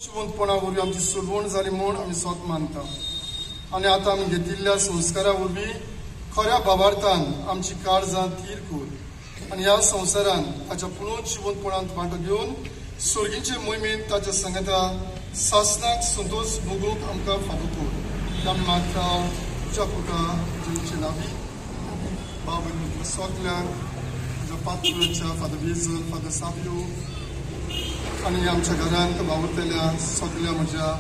जिवंतपणा वरवीं आमची सोडवण जाली म्हूण आमी स्वत मानता आनी आतां आमी घेतिल्ल्या संस्कारा वरवीं खऱ्या भावार्थान आमची काळजां थीर कर आनी ह्या संवसारान ताच्या पुनर्जिवंतपणांत वांटो घेवन सर्गीचे मोहिमेन ताच्या सांगाता सासनाक संतोश भोगूंक आमकां फावो कर. आमी मागता तुज्या पुता जेजूचे नांवी. बाबा सगल्यांक म्हज्या पात्राच्या फादर वेजल, फादर सावियो आनी आमच्या घरांत वावुरतल्या सगल्या म्हज्या